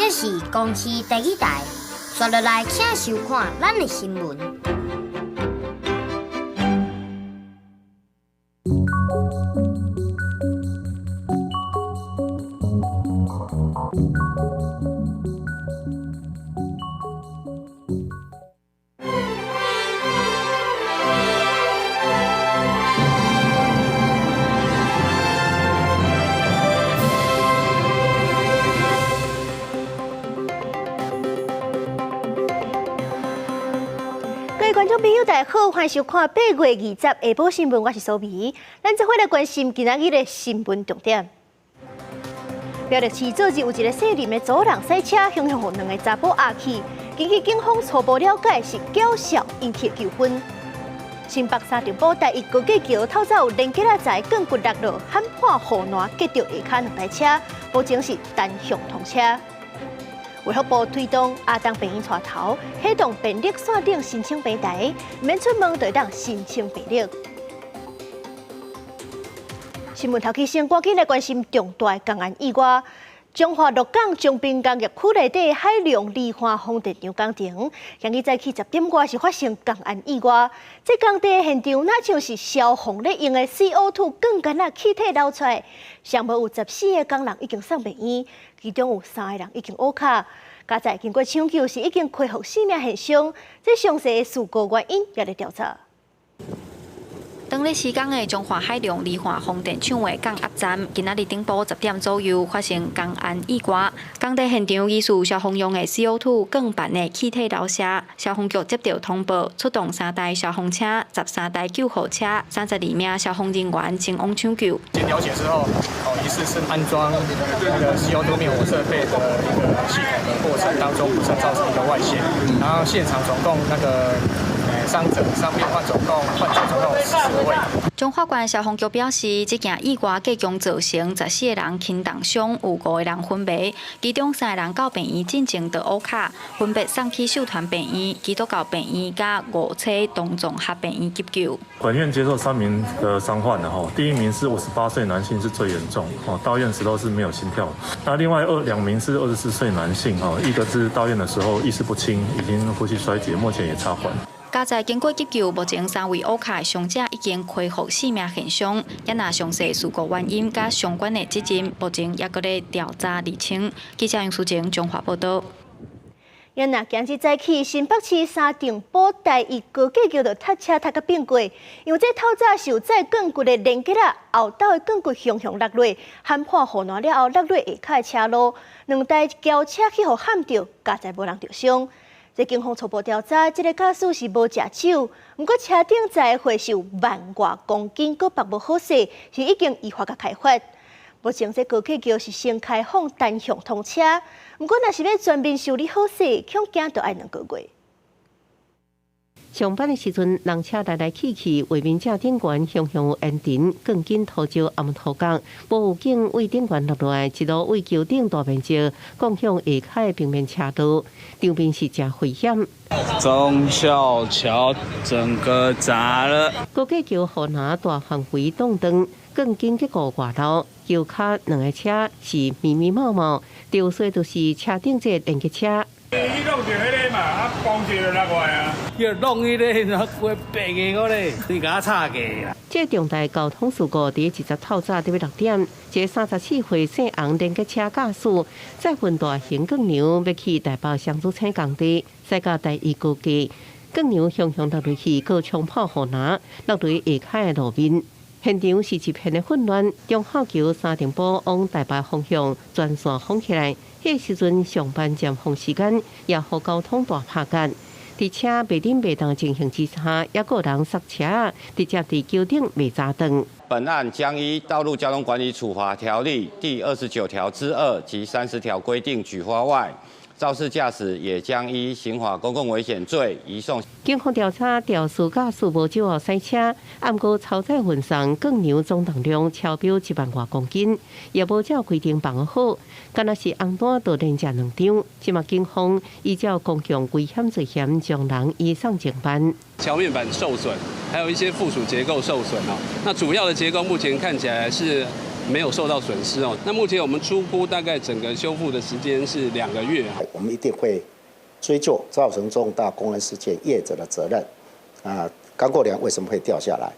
這是公視第二台，紲落來請收看咱的新聞。各位觀眾朋友，大家好，歡迎收看8月20下晡新聞，我是蘇美。咱這伙來關心今仔日的新聞重點。苗栗市昨日有一个細林的左人賽車，雄雄予兩个查埔壓去。根據警方初步了解，是繳械引起糾紛。新北三重埔第一高架橋透早有連結仔在鋼骨落落，撼破護欄，擊著下跤兩台車，目前是單向通車。衛福部推動亞東病院帶頭啟動病歷線頂申請平台，毋免出門就會當申請病歷。新聞頭起先，趕緊來關心重大工安意外。彰化鹿港彰濱工業區內底海龍離岸風電場工程，今日早起10點外是發生工安意外。這工地現場若像是消防咧用的 CO2 鋼桿仔氣體流出來，上無有14個工人已經送病院，其中有3個人已經烏跤。佳哉經過搶救是已經恢復生命現象，這詳細的事故原因也咧調查。當咧施工的彰化海龍離岸風電場的降壓站，今仔日頂晡10點左右發生工安意外。工地現場疑似消防用的 CO2 鋼板的氣體漏射，消防局接到通報，出動3台消防車、13台救護車、32名消防人員前往搶救。經了解之後，疑似是安裝那個 CO2 滅火設備的一個系統的過程當中，不慎造成一個外洩。然後現場總共那個傷者、傷病患總共患者總共14位。彰化縣消防局表示，這件意外計共造成14個人輕重傷，有5個人昏迷，其中3個人到病院進前就烏跤，分別送去秀團病院、基督教病院佮五車東綜合病院急救。本院接受3名的傷患的吼，第一名是58歲男性，是最嚴重，哦，到院時都是沒有心跳。那另外2名是24歲男性，哦，一個是到院的時候意識不清，已經呼吸衰竭，目前也插管。佳哉經過急救，目前3位烏跤的傷者已經恢復生命現象。也若詳細事故原因佮相關的責任，目前猶閣咧調查釐清。記者楊淑靜彰化報道。也若今日早起，新北市三重埔第一高架橋就塞車塞甲變過，因為這透早是有載鋼骨的連結仔，後斗的鋼骨雄雄落落，撼破護欄了後落落下跤的車路，兩台轎車去予撼著，佳哉無人著傷。這警方初步調查，這個駕駛是無食酒，毋過車頂載貨是有萬外公斤，閣縛無好勢，是已經依法共開罰。目前這高架橋是先開放單向通車，毋過若是欲全面修理好勢，恐驚著愛2個月。上班的時陣，人車來來去去，畫面正頂懸雄雄有煙塵、鋼筋塗石、暗塗工，無預警位頂懸落來，一路位橋頂大面積，降向下跤的平面車道，場面是誠危險。忠孝橋整個砸了。高架橋護欄大範圍擋斷，鋼筋結構外露，橋跤兩个車是密密麻麻，著說就是車頂這連結車。你弄著彼個嘛，啊，崩一就落來啊！叫弄彼个，那规白个个咧，你共我插过啦。這重大交通事故佇20透早佇欲6點，一个34歲姓洪連結車駕駛載運大型鋼梁欲去台北雙子星工地，駛到第一高架，鋼梁雄雄落落去，閣衝破護欄，落佇下跤的路面。現場是一片的混亂，忠孝橋三重埔往台北方向全線封起來。彼時陣上班尖峰時間，也予交通大拍結。佇車袂振袂動情形之下，猶閣有人剎車，直接佇橋頂袂閘斷。本案將依《道路交通管理處罰條例》第29條之2及30條規定舉發外，肇事駕駛也將依刑法公共危險罪移送。警方調查，肇事駕駛無酒後駛車，毋過超載運送鋼梁總重量超標1萬外公斤，也無照規定綁好，敢若是紅單就連接2張。這馬警方依照公共危險罪嫌，將人移送偵辦。橋面板受損，還有一些附屬結構受損哦。那主要的結構目前看起來是沒有受到損失哦。那目前我們初估大概整個修復的時間是2個月。我們一定會追究造成重大工安事件業者的責任。啊，鋼構梁為什麼會掉下來？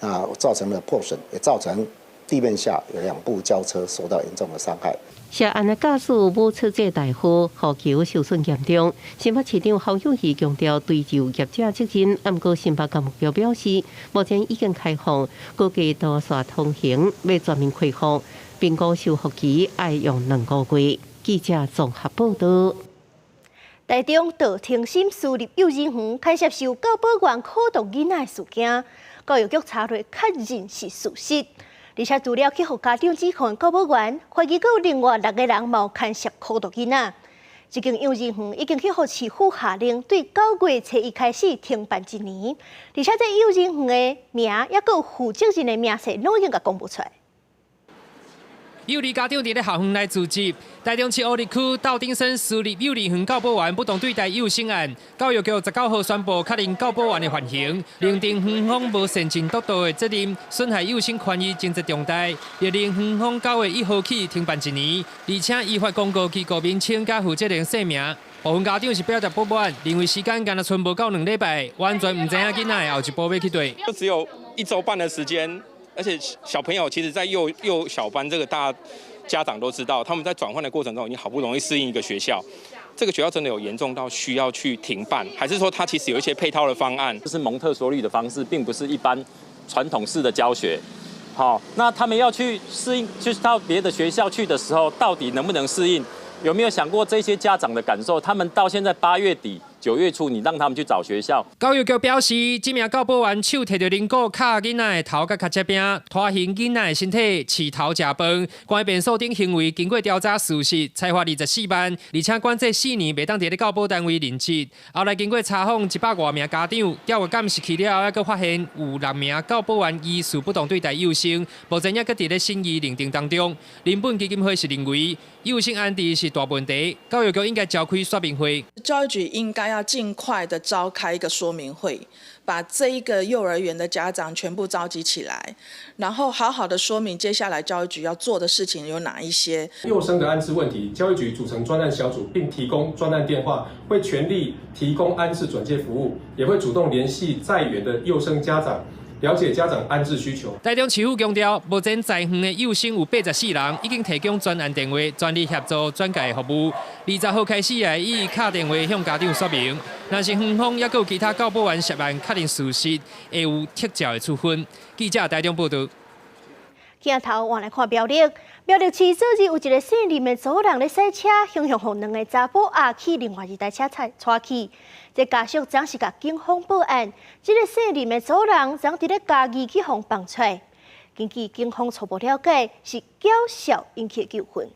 啊，造成了破損，也造成地面下有兩部轎車受到嚴重的傷害。涉案的駕駛無出這大禍，護橋受損嚴重。新北市長侯友宜強調追究業者責任，毋過新北教育局表示，目前已經開放高架多線通行，欲全面恢復。評估修復期愛用2個月。記者綜合報道。台中道庭心私立幼兒園牽涉受教保員苦毒囡仔的事件，教育局查落確認是事實。而且除了去予家長指控教保員，懷疑閣有另外六個人嘛有牽涉苦毒囡仔。這間幼兒園已經去予市府下令，對9月初1開始停辦一年。而且這幼兒園的名，抑閣有負責任的明細，攏已經共公布出來。幼兒家長佇咧校園內聚集，台中市烏日區鬥頂森私立幼兒園教保員不當對待幼生案，教育局19號宣布確認教保員的犯行，認定園方無善盡督導的責任，損害幼生權益情節重大，勒令園方9月1號起停辦一年，而且依法公告機構名稱佮負責人姓名。部分家長是表達不滿，認為時間干焦賰無夠2禮拜，完全毋知影囡仔的後一步欲去佗。就只有一週半的時間。而且小朋友其實，在幼幼小班，這個大家長都知道，他們在轉換的過程中已經好不容易適應一個學校，這個學校真的有嚴重到需要去停辦，還是說他其實有一些配套的方案？這是蒙特梭利的方式，並不是一般傳統式的教學。好，那他們要去適應，就是到別的學校去的時候，到底能不能適應？有沒有想過這些家長的感受？他們到現在8月底、9月初，你讓他們去找學校。教育局表示，這名教保員手提著輪鼓敲囡仔的頭佮跤脊餅，拖行囡仔的身體，飼頭食飯，關變數等行為，經過調查屬實，裁罰24萬，而且管制4年袂當佇咧教保單位任職。後來經過查訪100外名家長，調閱監視器了後，猶閣發現有六名教保員疑似不當對待幼生，目前猶閣佇咧審議認定當中。人本基金會是認為，幼生安置是大問題，教育局應該召開說明會。教育局應該要盡快的召開一個說明會，把這一個幼兒園的家長全部召集起來，然後好好的說明接下來教育局要做的事情有哪一些。幼生的安置問題，教育局組成專案小組，並提供專案電話，會全力提供安置轉介服務，也會主動聯繫在園的幼生家長。了解家長安置需求。台中市府強調，目前在園的幼生有84人，已經提供專案電話，全力協助轉介服務。20號開始會以敲電話向家長說明。若是園方猶閣有其他教保員涉案確認事實，會有撤照的處分。記者台中報道。鏡頭換來看苗栗，苗栗市昨日有一個姓林的祖人咧駛車，雄雄予兩个查埔仔去另外一台車載帶去。這家屬昨是共警方報案，這个姓林的祖人昨佇咧嘉義去予放出來。根據警方初步了解，是繳數引起的糾紛。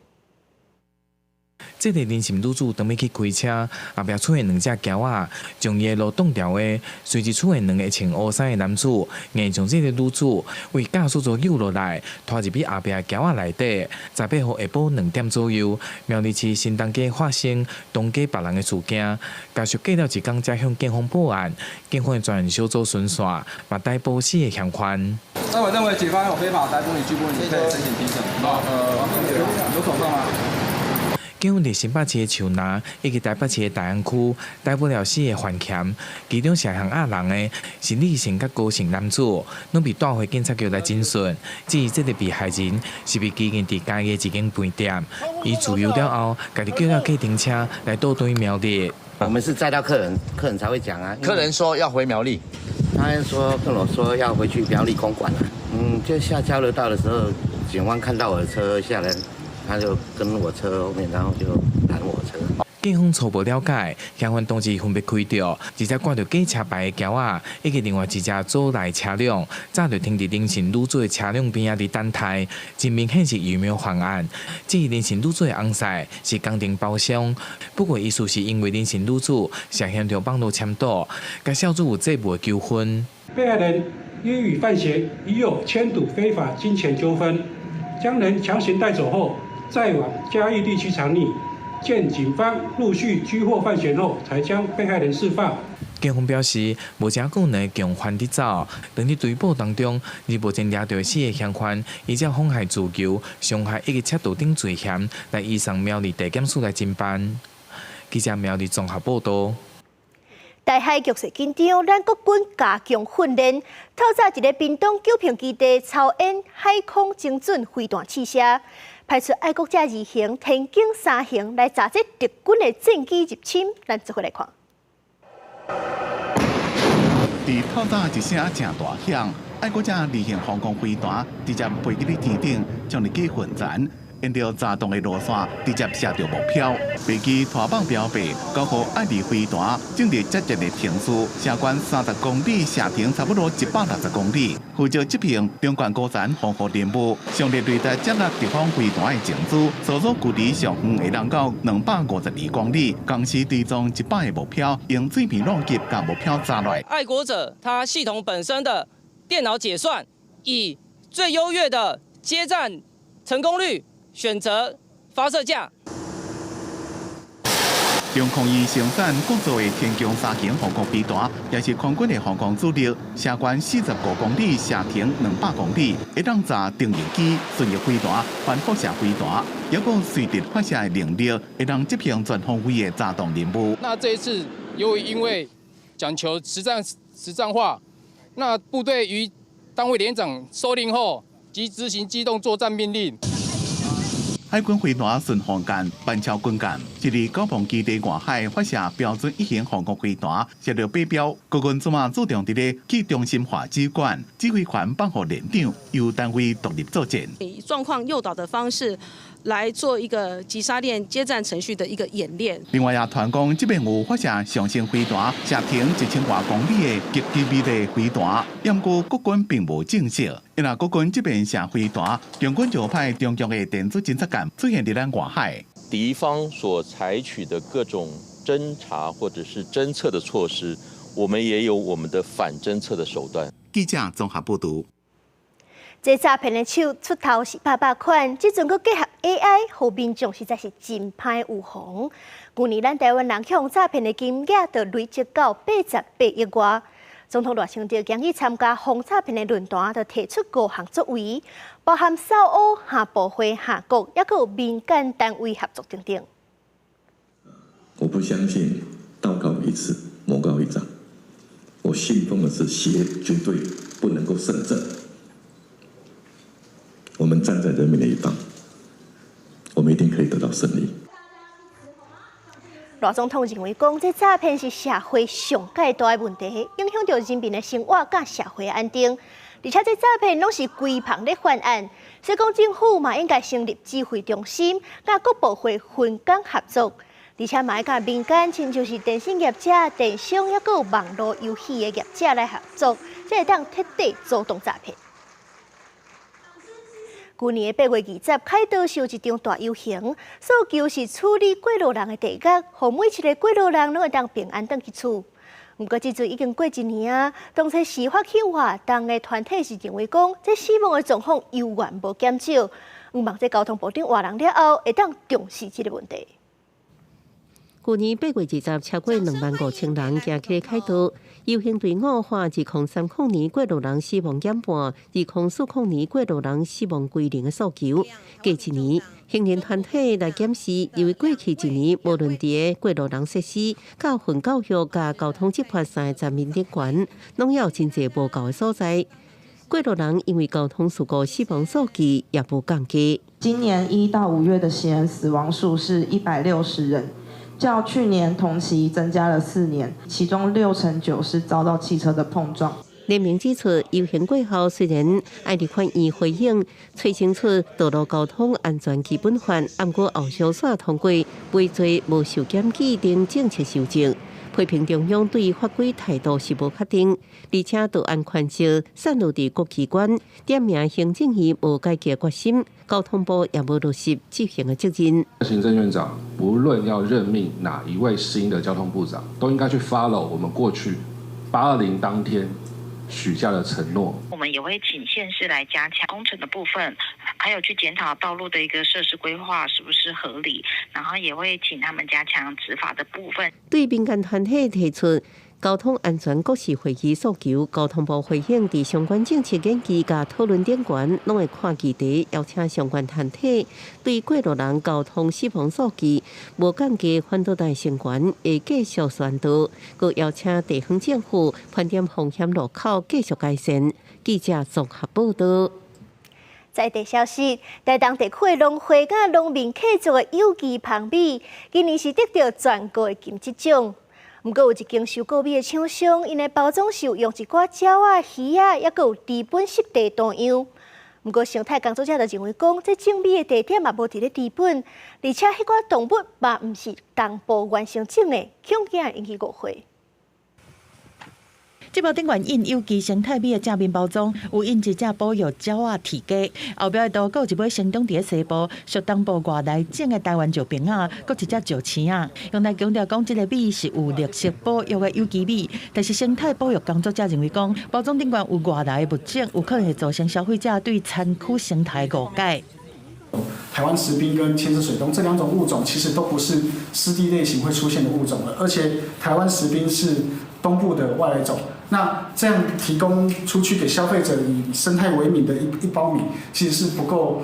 這个林姓女子當欲去開車，後壁出現兩隻貓仔，將伊的路擋牢的，隨即出現兩个穿烏衫的男子，硬將這个女子為駕駛座扭落來，拖入去後壁轎仔內底。18號下晡2點左右，苗栗市新東街發生當街縛人的事件，家屬過了一工才向警方報案，警方的專案小組巡線，嘛逮捕四个嫌犯。那我認為警方有非法逮捕你、拘捕你，可以申請聽證。有手上嗎？警方佇新北市的樹林以及台北市的大安區逮捕了四个犯嫌，其中涉嫌壓人的是李姓佮高姓男子，攏被帶回警察局來偵訊。至於這个被害人是被拘禁佇嘉義的一間飯店，伊自由了後，家己叫了計程車來倒轉苗栗。我們是載到客人，客人才會講啊。客人說要回苗栗，他說跟我說要回去苗栗公館啊。就下交流道的時候，警方看到我的車下來。他就跟我車後面，然後就攔我車。警方初步了解，嫌犯當時分別開著一隻掛著假車牌的轎仔，以及另外一隻左內車輛，早就停佇林姓女子的車輛邊仔佇等待，真明顯是預謀犯案。至於林姓女子的翁婿是工程包商，不過疑似是因為林姓女子涉嫌著網路簽賭，佮少主有債務的糾紛。被害人因與范閒已有簽賭非法金錢糾紛，將人強行帶走後，再往嘉義地區藏匿，見警方陸續拘獲范閒後，才將被害人釋放。警方表示，無誠久兩个共犯佇走，當佇追捕當中，而目前掠著四个嫌犯，依照妨害自由、傷害以及窃盜等罪嫌，來移送苗栗地檢署來偵辦。記者苗栗綜合報道。台海局勢緊張，咱國軍加強訓練。透早佇咧屏東九坪基地操演海空精準飛彈試射，派出愛國者二型、天弓三型來炸這敵軍的戰機入侵。咱做伙來看。佇透早一聲誠大響，愛國者二型防空飛彈直接飛佇咧天頂，將敵機粉殘。沿著閘動的路線直接射著目標。飛機拖放標背，9號愛二飛彈正佇接戰的程序，射懸30公里，射程差不多160公里。負責執行中懸高層防護任務，上日雷達接納敵方飛彈的情資，搜索距離上遠會當到252公里，同時追蹤100個目標，用水平撞擊共目標砸落。愛國者，它系統本身的電腦解算，以最優越的接戰成功率。選擇發射架。中控院生產國造的天弓三型防空飛彈，也是空軍的防空主力，射懸45公里，射程200公里，會當炸定翼機、巡弋飛彈、反輻射飛彈，抑閣隨敵發射的能力，會當執行全方位的炸動任務。那這一次，由於因為講求實戰實戰化，那部隊於單位連長受令後，即執行機動作戰命令。海軍飛彈順風艦、板橋軍艦，是佇九鵬基地外海發射標準一型防空飛彈，射著靶標。國軍這馬注重佇咧去中心化指管，指揮權放予連長，由單位獨立作戰。以狀況誘導的方式來做一個擊殺練接戰程序的一個演練。另外也傳講，這邊有發射長程飛彈，射程1000外公里的極機密的飛彈，毋過國軍並無證實。因為國軍這邊射飛彈，共軍就派中共的電子偵察艦出現佇咱外海。敵方所採取的各種偵查或者是偵測的措施，我們也有我們的反偵測的手段。記者綜合報導。這詐騙的手出頭是百百款，這陣閣結合 AI，予民眾實在是真歹預防。舊年咱台灣人去予詐騙的金額就累積到88億外。總統賴清德今日參加防詐騙的論壇，就提出五項作為，包含掃烏、下部會、下國，抑閣有民間單位合作等等。我不相信道高一尺，魔高一丈。我信奉的是邪絕對不能夠勝正。我們站在人民的一方，我們一定可以得到勝利。賴總統認為講，這詐騙是社會上蓋大的問題，影響著人民的生活佮社會安定。而且這詐騙攏是規棚咧犯案，所以講政府嘛應該成立指揮中心，佮各部會分工合作，而且嘛愛佮民間，親像是電信業者、電商，抑閣有網路遊戲的業者來合作，才會當徹底阻擋詐騙。舊年的8月20，凱道是有一場大遊行，訴求是處理過路人的地獄，予每一个過路人攏會當平安轉去厝。毋過，這陣已經過一年啊，當初時發起活動的團體是認為講，這死亡的狀況猶原無減少。向望這交通部長換人了後，會當重視這个問題。舊年8月20，超過25,000人行起凱道，遊行隊伍喊2030年過路人死亡減半，2040年過路人死亡歸零的訴求。過一年，行人團體來檢視，認為過去一年無論佇過路人設施、教訓教育佮交通執法三个層面頂懸，攏有真濟無夠的所在。過路人因為交通事故死亡數字也無降低。今年1到5月的行人死亡數是160人。較去年同期增加了4年，其中6.9%是遭到汽車的碰撞。聯盟指出，遊行過後雖然愛立法院回應，催生出道路交通安全基本法，毋過後續煞通過違罪無受檢舉等政策修正，批評中央對法規態度是無確定，而且道安權責散落佇各機關，點名行政院無改革決心，交通部也無落實執行的責任。行政院長無論要任命哪一位新的交通部長，都應該去 follow 我們過去820當天許下的承諾。我們也會請縣市來加強工程的部分，還有去檢討道路的一個設施規劃是不是合理，然後也會請他們加強執法的部分。對民間團體提出交通安全國是會議訴求，交通部回應，佇相關政策研究佮討論頂懸，攏會看議題，邀請相關團體對過路人交通死亡數據無降低反導彈成員，會繼續宣導，閣邀請地方政府盤點風險路口，繼續改善。記者綜合報道。在地消息，台東地區的農會佮農民契作的有機蜂米，今年是得著全國的金質獎。毋過有一間收購米的廠商，𪜶的包裝是有用一寡鳥仔、魚仔，抑閣有知本濕地圖樣。毋過生態工作者就認為講，這種米的地點嘛無佇咧知本，而且彼寡動物嘛毋是東部原生種的，恐驚引起誤會。這包頂懸印有機生態米的正面包裝，有印一隻保育鳥仔雉雞，後壁的圖閣有一尾生長佇咧西部屬東部外來種的台灣石爿仔，閣一隻石鼠仔，用來強調講這个米是有綠色保育的有機米。但是生態保育工作者認為講，包裝頂懸有外來的物種，有可能會造成消費者對產區生態誤解。台灣石濱跟鉛絲水東這兩種物種其實都不是濕地類型會出現的物種了，而且台灣石濱是東部的外來種，那這樣提供出去給消費者以生態為名的一包米，其實是不夠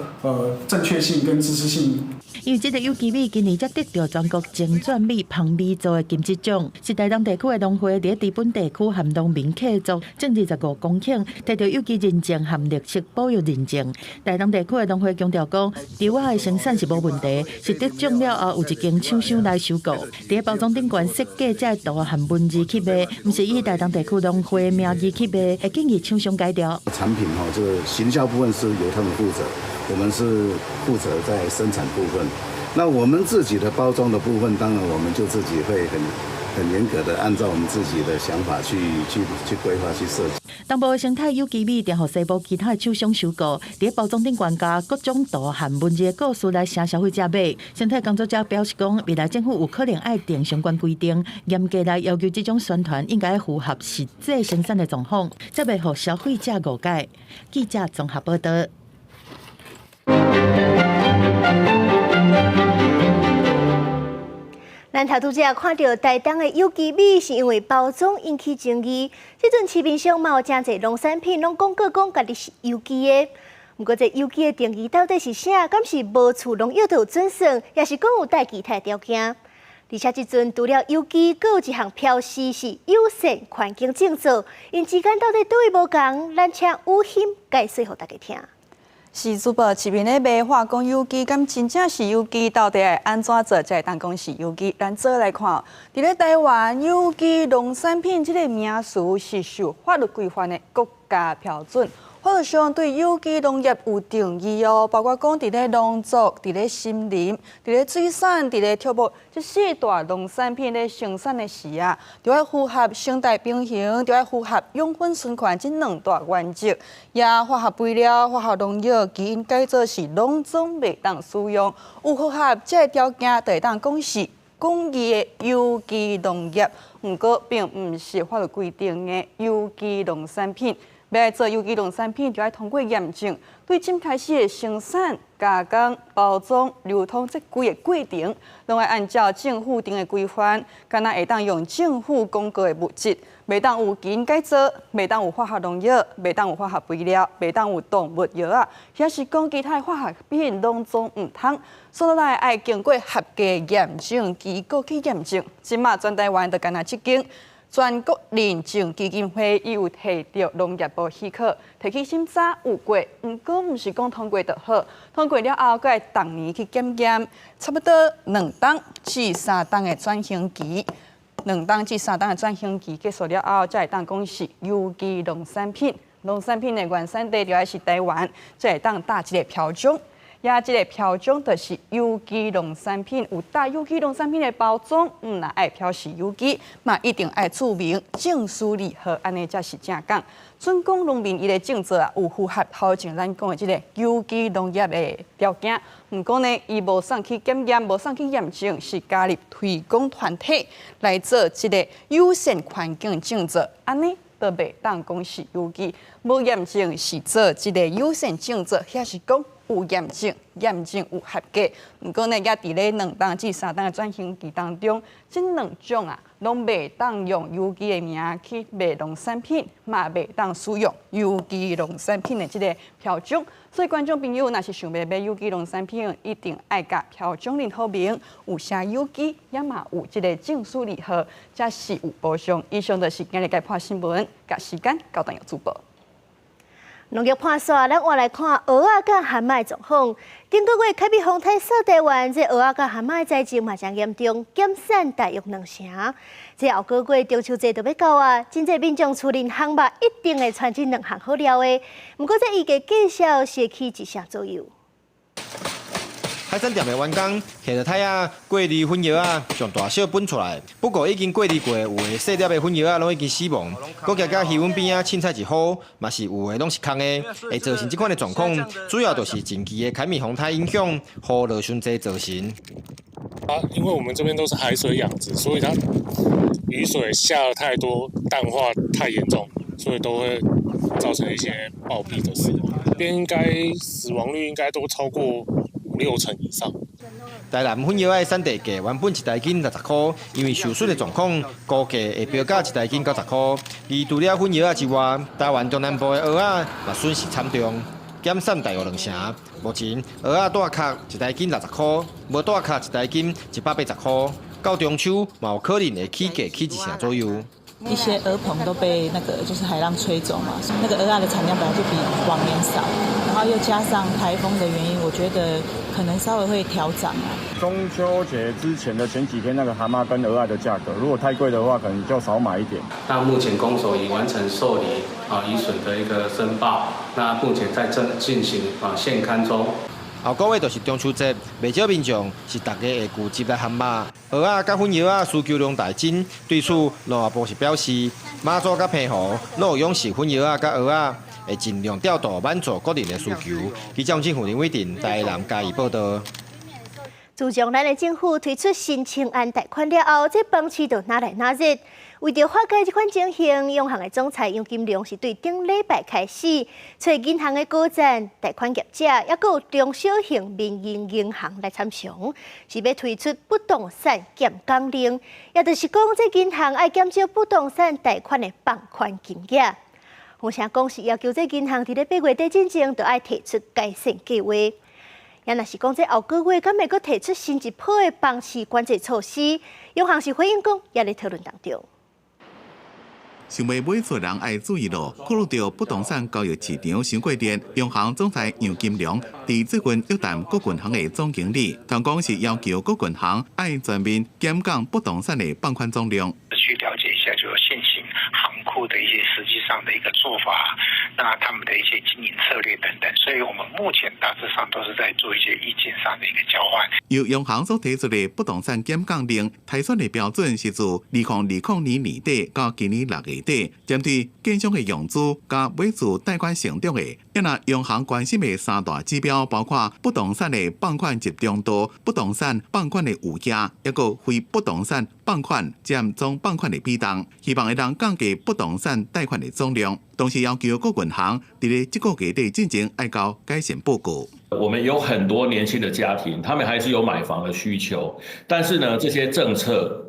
正確性跟知識性。因為這个有機米今年才得著全國精選米芳米組的金質獎，是台東地區的農會佇知本地區和農民契作種25公頃，得著有機認證和綠色保育認證。台東地區的農會強調講，稻仔的生產是無問題，是得獎了後有一間廠商來收購，佇包裝頂懸設計這个圖和文字去賣，毋是以台東地區農會名義去賣，會建議廠商改掉。產品吼，這個行銷部分是由他們負責，我們是負責在生產部分。那我們自己的包裝的部分，當然我們就自己會很嚴格的按照我們自己的想法去規劃去設計。東部的生態有機米，定予西部其他的廠商收購，佇包裝頂懸加各種圖和文字的故事來吸消費者買。生態工作者表示講，未來政府有可能愛訂相關規定，嚴格來要求這種宣傳應該符合實際生產的狀況，才袂予消費者誤解。記者綜合報道。咱頭拄才看著台東的有機米，是因為包裝引起爭議。這陣市面上嘛有誠濟農產品，攏廣告講家己是有機的。毋過這有機的定義到底是啥？敢是無施農藥就有準算，抑是講有帶其他條件？而且這陣除了有機，閣有一項標示是友善環境種作，𪜶之間到底佗位無仝？咱請雨欣解說予大家聽。是珠寶市面咧賣化工有機，敢真正是有機？到底愛按怎做才會當講是有機？咱做來看，佇咧台灣有機農產品這个名詞是受法律規範的國家標準。法律上對有機農業有定義哦，包括講佇咧農作、佇咧森林、佇咧水產、佇咧畜牧這四大農產品咧生產的時啊，著愛符合生態平衡，著愛符合養分循環這兩大原則。也化學肥料、化學農藥、基因改造是攏總袂當使用，有符合這个條件，就會當講是廣義的有機農業。毋過並毋是法律規定的有機農產品。欲來做有機農產品，就愛通過驗證，對這開始的生產、加工、包裝、流通這規个過程，攏愛按照政府定的規範，敢若會當用政府廣告的物質，袂當有基因改造，袂當有化學農藥，袂當有化學肥料，袂當有動物藥仔，抑是講其他的化學品攏總毋通。所以來愛經過合格驗證機構去驗證。這馬全台灣就干焦這間。全國認證基金會伊有提著農業部許可，提去審查有過，毋過毋是講通過就好，通過了後，閣愛逐年去檢驗，差不多兩冬至三冬的轉型期，兩冬至三冬的轉型期結束了後，才會當講是有機農產品。農產品的原產地就愛是台灣，才會當打這个標章。也這个標章就是有機農產品，有打有機農產品的包裝，毋若愛標示有機，嘛一定愛註明證書字號，按呢才是正港。準講農民伊的種作啊，有符合頭前咱講的這个有機農業的條件，毋過呢，伊無送去檢驗，無送去驗證，是加入推廣團體來做這个友善環境種作，按呢都袂當講是有機，無驗證是做這个友善種作，抑是講。有驗證，驗證有合格。毋過呢，也佇咧2冬至3冬的轉型期當中，這兩種啊，攏袂當用有機的名去賣農產品，嘛袂當使用有機農產品的這个標章。所以觀眾朋友，若是想欲買有機農產品，一定愛共標章認好明，有寫有機，也嘛有這个證書禮盒，才是有保障。以上就是今日的破新聞，共時間交轉予主播。農業破煞，咱換來看蚵仔佮蚶仔的狀況。頂個月海米風颱掃台灣，這蚵仔佮蚶仔的災情嘛誠嚴重，減產大約兩成。這後個月中秋節就欲到啊，真濟民眾厝裡烘肉一定會攢這兩項好料的。毋過這伊的價數是會起一成左右。海產店的員工提著袋仔過濾粉蚵仔，將大小分出來。不過已經過濾過，有的細粒的粉蚵仔攏已經死亡。閣行到魚塭邊仔凊彩一呼，嘛是有的攏是空的，會造成這款的狀況。主要就是近期的海米風颱影響，雨落傷濟造成。啊，因為我們這邊都是海水養殖，所以它雨水下得太多，淡化太嚴重，所以都會造成一些暴斃的死亡。這邊應該死亡率應該都超過六成以上。台南粉蚵仔產地價原本一台斤60箍，因為受損的狀況，估計會飆到一台斤90箍。而除了粉蚵仔之外，台灣中南部的蚵仔嘛損失慘重，減產大約兩成。目前蚵仔帶殼一台斤60箍，無帶殼一台斤180箍。到中秋嘛有可能會起價起一成左右。一些蚵棚都被那個就是海浪吹走嘛，那個蚵仔的產量本來就比往年少，然後又加上颱風的原因，我覺得可能稍微會調漲啊。中秋節之前的前幾天，那個蛤蟆跟蚵仔的價格，如果太貴的話，可能就少買一點。那目前公所已完成受理啊漁損的一個申報，那目前在正進行啊現勘中。後個月就是中秋節，袂少民眾是逐家會聚集來烘肉，蚵仔佮粉蚵仔需求量大增。對此，農業部是表示，馬祖佮澎湖攏有養殖粉蚵仔佮蚵仔，會盡量調度滿足國人的需求。記者政府林偉鼎台南嘉義報導。自從咱的政府推出新青安貸款了後，這房市就愈來愈熱。為著化解這款情形，央行的總裁楊金龍是對頂禮拜開始，揣銀行的高層、貸款業者，抑閣有中小型民營銀行來參詳，是欲推出不動產減降令，也就是講，這銀行愛減少不動產貸款的放款金額。風聲講是要求這銀行佇咧8月底進前，就愛提出改善計劃。也若是講這後個月，敢會閣提出新一波的房市管制措施？央行是回應講，也咧討論當中。想欲買厝人愛注意囉，考慮著不動產交易市場傷過熱，央行總裁楊金龍佇最近約談各銀行的總經理，同講是要求各銀行愛全面減降不動產的放款總量。去了解一下，就是現行行庫的一些實際上的一個做法，那他們的一些經營策略等等，所以我們目前大致上都是在做一些意見上的一個交換。由央行所提出的不動產減降令，提出的標準是自2020年年底到今年6月底，針對建商的融資佮買厝貸款成長的，也若央行關心的三大指標，包括不動產的放款集中度、不動產放款的餘額，抑閣非不動產放款佔總放款的比重，希望會當降低不動產貸款的總量。同時要求各銀行佇咧這個月底進前愛交改善報告。我們有很多年輕的家庭，他們還是有買房的需求，但是呢，這些政策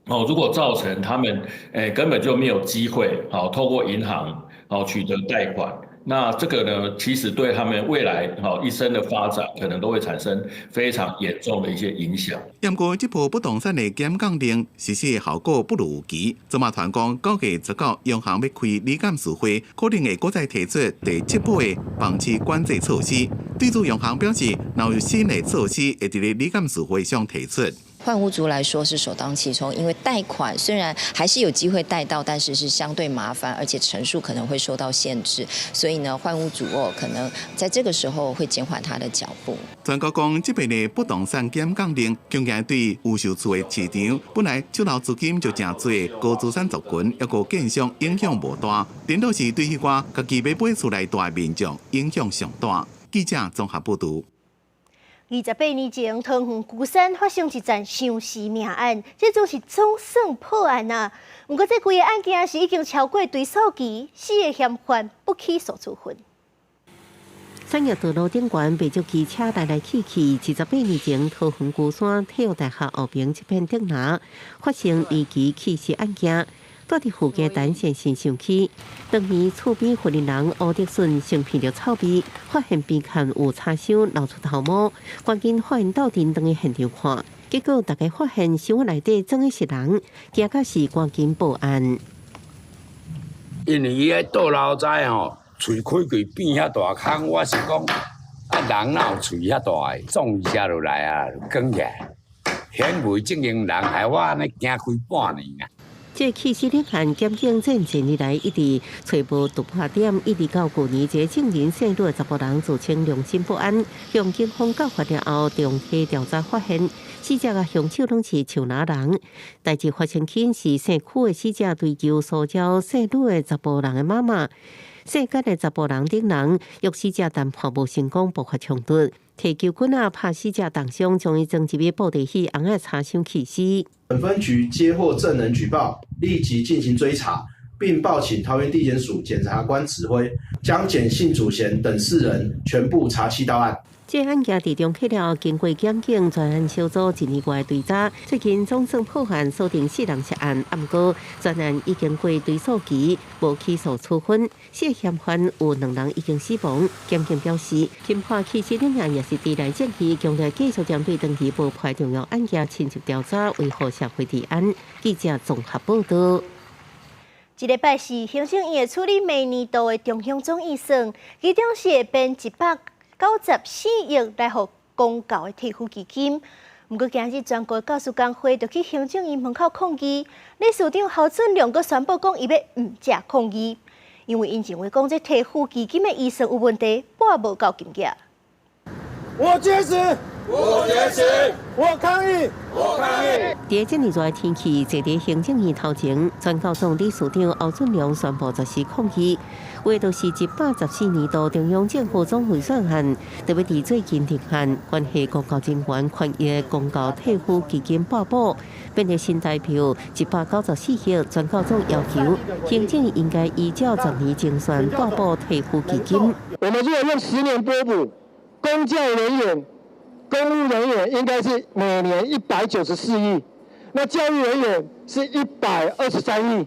哦，如果造成他們根本就沒有機會，好透過銀行好取得貸款，那這個呢，其實對他們未來好一生的發展，可能都會產生非常嚴重的一些影響。不過，這波不動產的減降令實施的效果不如預期。這馬傳講，9月19，央行欲開理監事會，可能會閣再提出第七波的房市管制措施。對此，央行表示，若有新的措施，會佇咧理監事會上提出。換屋族來說是首當其衝，因為貸款雖然還是有機會貸到，但是是相對麻煩，而且成數可能會受到限制，所以呢，換屋族哦，可能在這個時候會減緩他的腳步。專家講，這擺的不動產減降令，強調對預售厝的市場，本來手頭資金就誠濟，高資產族群抑閣建商影響無大，顛倒是對彼寡家己欲買厝來蹛的民眾影響上大。記者綜合報導。28年前，桃園龜山發生一樁相屍命案，這總是總算破案啊！毋過，這規个案件是已經超過追訴期，四个嫌犯不起訴處分。產業道路頂懸袂少機車來來去去，28年前桃園龜山體育大學後邊這片竹林發生離奇棄屍案件，住佇附近陳先生想起，當年厝邊負責人吳德順先聞著臭味，發現邊崁有柴箱流出頭毛，趕緊發現鬥陣轉去現場看，結果大家發現箱內底裝的是人，驚甲是趕緊報案。因為伊彼倒流知吼，喙開開變遐大空，我是講啊，人哪有喙遐大个？撞一下落來啊，捲起來，顯微證明人，害我按呢驚開半年啊。這棄屍的案，檢警這幾年來一直揣無突破點，一直到舊年，這個證人姓呂的查埔人自稱良心不安，向警方告發了後，重啟調查發現，死者佮兇手攏是樹林人。代誌發生起因是姓許的死者追究騷擾姓呂的查埔人的媽媽。姓簡的查埔人等人，約死者談判無成功，爆發衝突，提球棍仔拍死者重傷，將伊裝入去布袋戲尪仔柴箱棄屍。本分局接獲證人舉報，立即進行追查，並報請桃園地檢署檢察官指揮，將簡姓主嫌等四人全部查緝到案。這案件佇中起了，經過檢警專案小組一年外追查，最近總算破案，鎖定四人涉案。毋過專案已經過追訴期，無起訴處分。四個嫌犯有兩人已經死亡。檢警表示，欽化棄屍案也是佇來證據，將來繼續針對長期無破重要案件深入調查，維護社會治安。記者綜合報道。這禮拜四，行政院會處理明年度的中央總預算，其中是會編194億來予公教的退撫基金。毋過今日全國教師工會就去行政院門口抗議，理事長侯俊良閣宣布講，伊欲毋食抗議，因為𪜶認為講這退撫基金的預算有問題，撥無夠金額。我堅持，我堅持，我抗議，我抗議。佇這麼熱的天氣，坐佇行政院頭前，全教總理事長侯俊良宣布絕食抗議。為就是114年度中央政府總預算案，特別佇最近定案，關係公教人員權益公教退撫基金撥補，變成新台票194億，全教總要求行政應該依照十年精算撥補退撫基金。我們如果用十年撥補，公教人員、公務人員應該是每年194億，那教育人員是123億。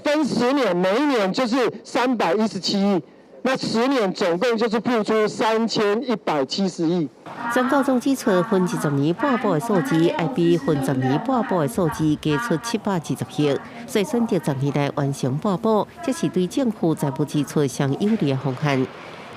分十年，每一年就是317億，那十年總共就是付出3170億。全教總指出，分20年撥補的數字，愛比分十年撥補的數字加出720億，所以選擇十年來完成撥補，這是對政府財務支出上有利的方案。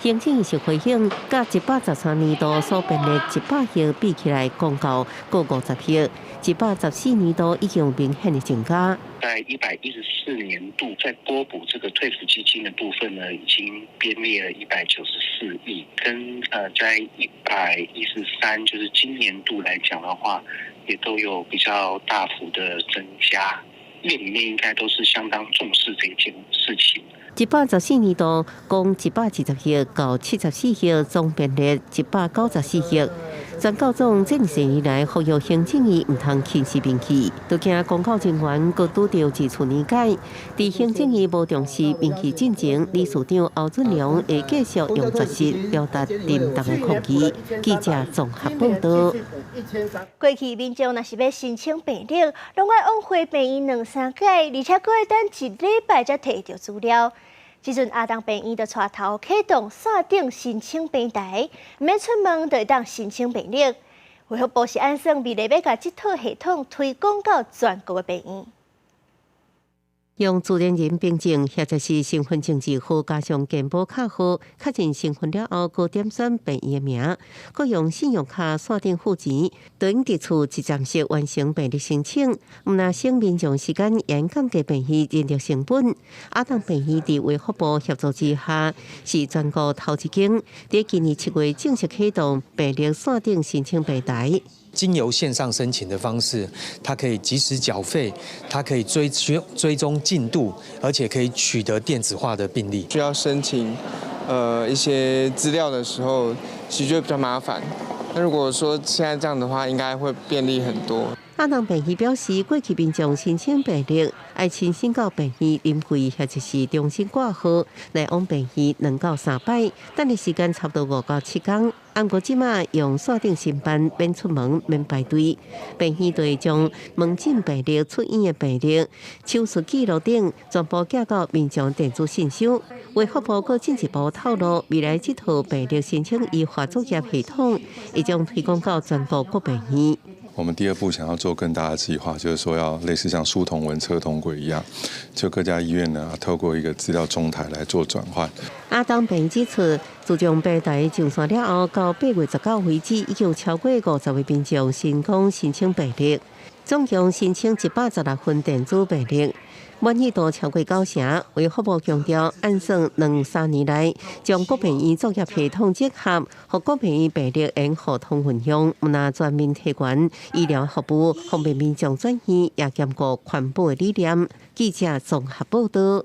行政院是回應，佮113年度所編的100億比起來，公教閣50億，114年度已經有明顯的增加。在114年度，在撥補這個退撫基金的部分呢，已經編列了194億，跟在113，就是今年度來講的話，也都有比較大幅的增加。院裡面應該都是相當重視這件事情。 114年度講120億到74億，總編列194億。全教總這麼以來，呼籲行政院毋通輕視民氣，都驚公教人員閣拄著二次年改。佇行政院無重視民氣進前，理事長侯俊良會繼續用絕食表達沉重的抗議。記者綜合報道。過去民眾若是欲申請病歷，攏愛往回病院兩三擺，而且閣愛等一禮拜才提著資料。這陣阿東病院就帶頭啟動線頂申請平台，毋免出門就會當申請病歷。衛福部是按算未來欲共這套系統推廣到全國的病院。用自然人憑證或者是身份證字號加上健保卡號，確認身份了後，閣點選病院的名，閣用信用卡線頂付錢，等佇厝一站式完成病歷申請，毋但省民眾時間，也降低病院人力成本。阿東病院佇衛福部協助之下，是全國頭一間，佇今年7月正式啟動病歷線頂申請平台。經由線上申請的方式，它可以即時繳費，它可以追蹤進度，而且可以取得電子化的病歷。需要申請一些資料的時候，其實就比較麻煩。那如果說現在這樣的話，應該會便利很多。亞東病院表示，過去民眾申請病歷，愛親身到病院臨櫃或者是中心掛號，來往病院2到3擺，等的時間差不多5到7工。毋過這馬用線頂申辦，免出門，免排隊。病院就會將門診病歷、出院的病歷、手術記錄等，全部寄到民眾電子信箱。衛福部閣進一步透露，未來這套病歷申請優化作業系統，會將推廣到全國各病院。我們第二步想要做更大的計劃，就是說要類似像書同文、車同軌一樣，就各家醫院呢，透過一個資料中台來做轉換。亞東病院指出，自從平台上線了後，到8月19為止，已經有超過50位民眾成功申請病歷，總共申請116份電子病歷，滿意度超過九成。衛福部強調，按算兩三年內將各病院作業系統整合，予各病院病歷會互通運用，毋但全面提懸醫療服務，方便民眾轉院，也兼顧環保的理念。記者綜合報道。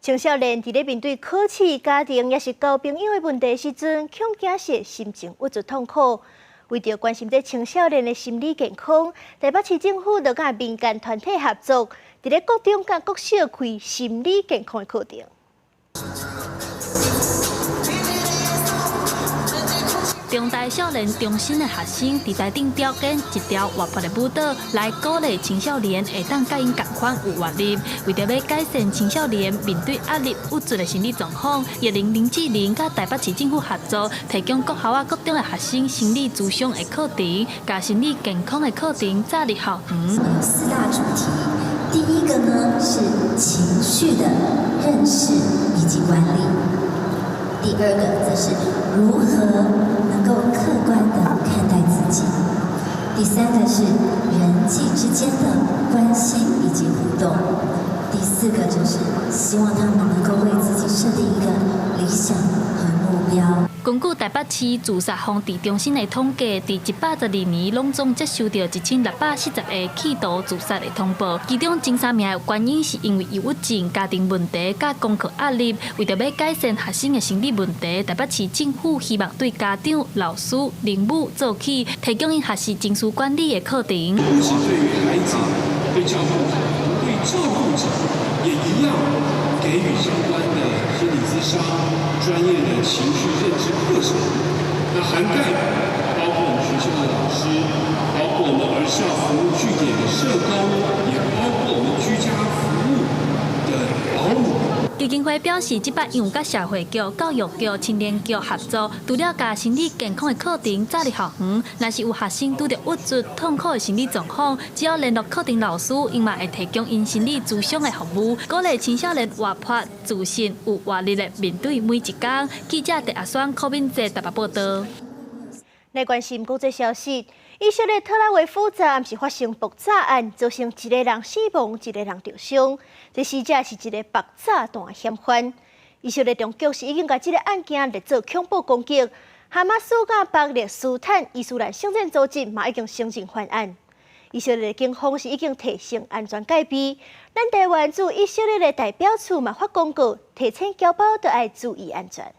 青少年佇咧面對考試、家庭抑是交朋友的問題時陣，恐驚是心情鬱卒痛苦。為著關心這青少年的心理健康，台北市政府就佮民間團體合作，佇咧國中佮國小開心理健康的課程。中台少年中心的學生佇台頂表演一條活潑的舞蹈，來鼓勵青少年會當佮𪜶仝款有活力。為著欲改善青少年面對壓力、鬱卒的心理狀況，葉玲林志玲佮台北市政府合作，提供國校仔國中的學生心理諮商的課程，共心理健康的課程載入校園。有四大主題，第一個呢是情緒的認識以及管理，第二個則是如何能夠客觀地看待自己，第三個是人際之間的關係以及互動，第四個就是希望他們能夠為自己設定一個理想和目標。根據台北市自殺防治中心的統計，佇112年攏總接收著1640個企圖自殺的通報，其中前三名的原因是因為憂鬱症、家庭問題佮功課壓力。為著欲改善學生的心理問題，台北市政府希望對家長、老師、父母做起，提供𪜶學習情緒管理的課程。不僅對於孩子、對照顧者、對照顧者也一樣給予相關的心理諮商、專業的情緒認知課程，那涵蓋包括我們學校的老師，包括我們兒少服務據點的社工，也包括我們居家服務的保姆。基金會表示，這擺因有佮社會局、教育局、青年局合作，除了共心理健康的課程載入校園，若是有學生拄著鬱卒、痛苦的心理狀況，只要聯絡課程老師，𪜶嘛會提供𪜶心理諮商的服務，鼓勵青少年活潑、自信、有活力的面對每一工。記者鄭阿雙、柯敏哲台北報道。來關心國際消息，以色列特拉維夫昨暗時發生爆炸案，造成一個人死亡，一個人受傷。這死者是一個爆炸彈嫌犯。以色列當局是已經共這個案件列做恐怖攻擊。哈馬斯佮巴勒斯坦伊斯蘭聖戰組織嘛已經承認犯案。以色列警方是已經提升安全戒備。咱台灣駐以色列的代表處嘛發公告，提醒僑胞著愛注意安全。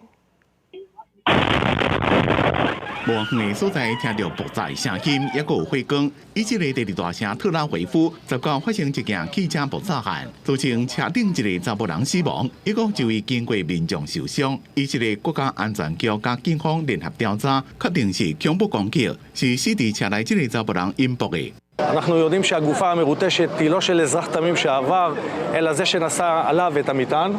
無遠的所在聽著爆炸的聲音，抑閣有火光。以色列第二大城特拉維夫19發生一件汽車爆炸案，造成車頂一个查埔人死亡，抑閣一位經過民眾受傷。以色列國家安全局佮警方聯合調查，確定是恐怖攻擊，是死佇車內這个查埔人引爆的。 אנחנו יודעים שהגופה המרוטשת היא לא של אזרח תמים שעבר, אלא זה שנשא עליו את המטען.